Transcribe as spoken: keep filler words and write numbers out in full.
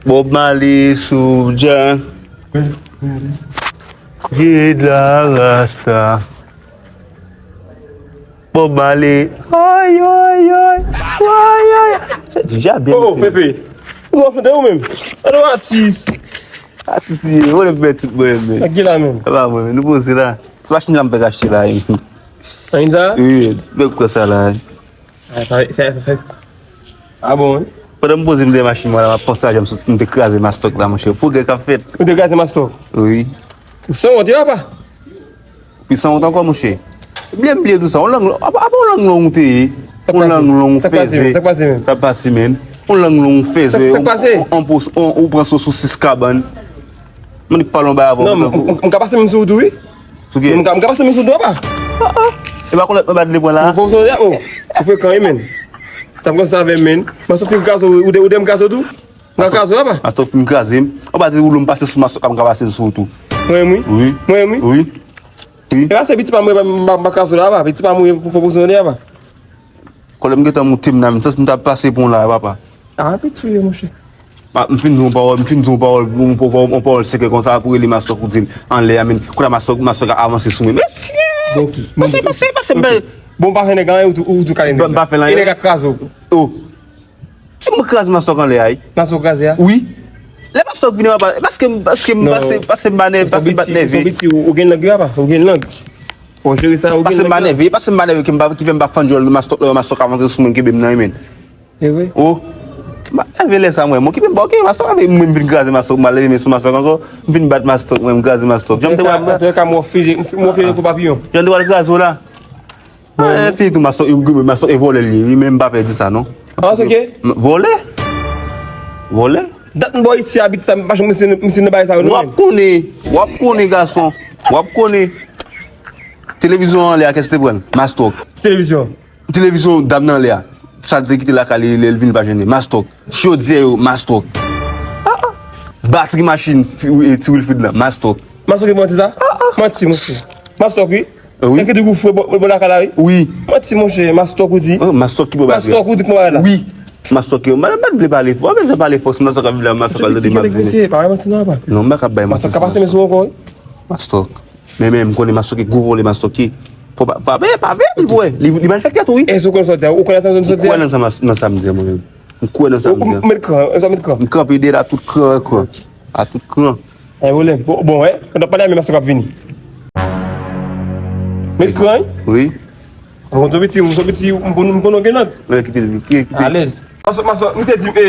Bob Marley, Soulja, Jida Rasta. Bob Marley, ay, ay, ay, ay, ay. Sa deja byen. Oh, mesye. Pepe. Ou ap chante ou menm? Alò, atis. Atis li ye, ou lè mèt tout mwen menm. Ak ki la menm? E pa mwen menm, nou poze la. Se machin la m fèk achte la, wi. Machin sa? Wi, mwen pran sa la. Ah, sa, sa, sa, sa. Ah bon, wi. Pandan m poze m dèyè machin mwen la, m ap panse a jan m sot, m te kraze Mastok la, monchè. Pwogrè k ap fèt. Ou te kraze Mastok? Wi. Ou sanwont, papa? Pi sanwont ankò, monchè. Bliye, bliye tou sa. On lang, apa, apa on lang long ou te ye? On lang long ou fèzè. Sa k pase menm? Sa k pase menm? On lang long ou fèzè. Sa k pase? On, on, on, ou pran sou, sou sis kabann. Mwen di pale yon bagay avan. Non, m, m, m ka pase menm sou ou tou, wi. Sou ki? M ka, m ka pase menm sou ou tou, apa? Ah, ah. E pa kolèt mwen bat li pran la. Fò, fò, fò, oh. Ou frekan, wi, menn. T ap konsa avè m, menn. Mwen sot fin kraze ou, ou de, ou de m kraze ou tou? Mwen kraze w, apa? Mastok fin kraze m. Ou pa di ou lou m pase sou Mastok la, m ka pase l sou ou tou. Mwen, wi. Wi. Mwen, wi. Wi. Wi. E pa se piti pa mwen, m pa, m pa kraze w la, apa? Piti pa mwen, pou fò pou sonde, apa? Kòlè m gentan moute m nan, m santi m ta pase pou yon la, papa. Ah, piti w ye, monchè. Ma, m fin di yon pawòl, m fin di yon pawòl, yon pawòl, yon pawòl sekrè konsa, pou rele Mastok ou di l anlè a, men kounye a Mastok, Mastok a avanse sou mwen. Mesye! Bon, ki? Pase, pase, pase, bèl. Bon, pa fè nèg anyen, ou tou, ou tou kale nèg la. Bon, pa fè l anyen. E nèg la kraze w. Oh. E mwen kraze Mastok anlè a, wi. Mastok kraze a? Wi. Lè Mastok vini, papa, paske, paske m pase, pase m pa nève, pase m pa t nève. Ou gen lang, papa, ou gen lang. Fò jere sa, ou gen lang. Pase m pa nève, pase m pa nève, ki m pa, ki fè m pa fann djòl Mastok, lè Mastok avanse sou mwen, kenbe m nan men. E vre? Oh. M pa nève lè sa, mwen, mwen, ki m pa, ok, Mastok, avè mwen, m vin kraze Mastok, m pa leve men sou Mastok ankò, m vin bat Mastok, mwen, m kraze Mastok. Jan m te wè. Antouka, m ofri, m ofri kou papiyon. Jan m te wè l kraze w la. Mwen, fi tou, Mastok, Mastok e vòlè li ye, wi, men m pa pè di sa, non. Ah, se ke? Vòlè? Vòlè? Dat m bò isi a, piti sa, m pa janm, misye, misye nan bagay sa yo, non. W ap konnen, w ap konnen, gason, w ap konnen. Televizyon anlè a, kiyès te pran l? Mastok. Televizyon. Televizyon dam nan anlè a. Sa l te kite lakay li, lè l vin pa jwenn li. Mastok. Chodyè yo, Mastok. Ah, ah. Batri machin, fi, e, ti Wilfrid lan, Mastok. Mastok ki manti sa? Ah, ah. Manti, monchè. Mastok, wi. Eh, wi. Nèg ki di kou fre bò, bò lakay la, wi. Wi. Manti, monchè, Mastok ou di. Ah, Mastok ki bò bagay la. Mastok ou di k pran bagay la. Wi. Mastok yo, madanm pa t vle pale fò. Mwen, sa pale fò, si Mastok ap vin la, Mastok al tande m ap di. Mesye, pa bay manti non, papa. Non, m pa ka bay manti. Mastok ka pase men sou ou ankò, wi. Mastok. Men, men, m konnen Mastok e gwo vòlè, Mastok ye. Fò pa, pa, pa, pa, li vòlè. Li, li malfektè tou, wi. E si w konnen sa w di a, ou konnen sa w di a? M kwè nan sa, nan sa m di a, mwen menm. M kwè nan sa m di a. Ou, ou met kran, sa met kran. M kanpe dèyè l a tout kran, kran. A tout kran. Ay, vòlè. Bon, bon, wè. Pandan, pandan men Mastok ap vini. Met kran, wi. Wi. Mwen konn piti, mwen konn piti, m konn, m konn gen nòt. Mwen kite l, kite, kite. Alèz. Masok, Masok, m te di, e.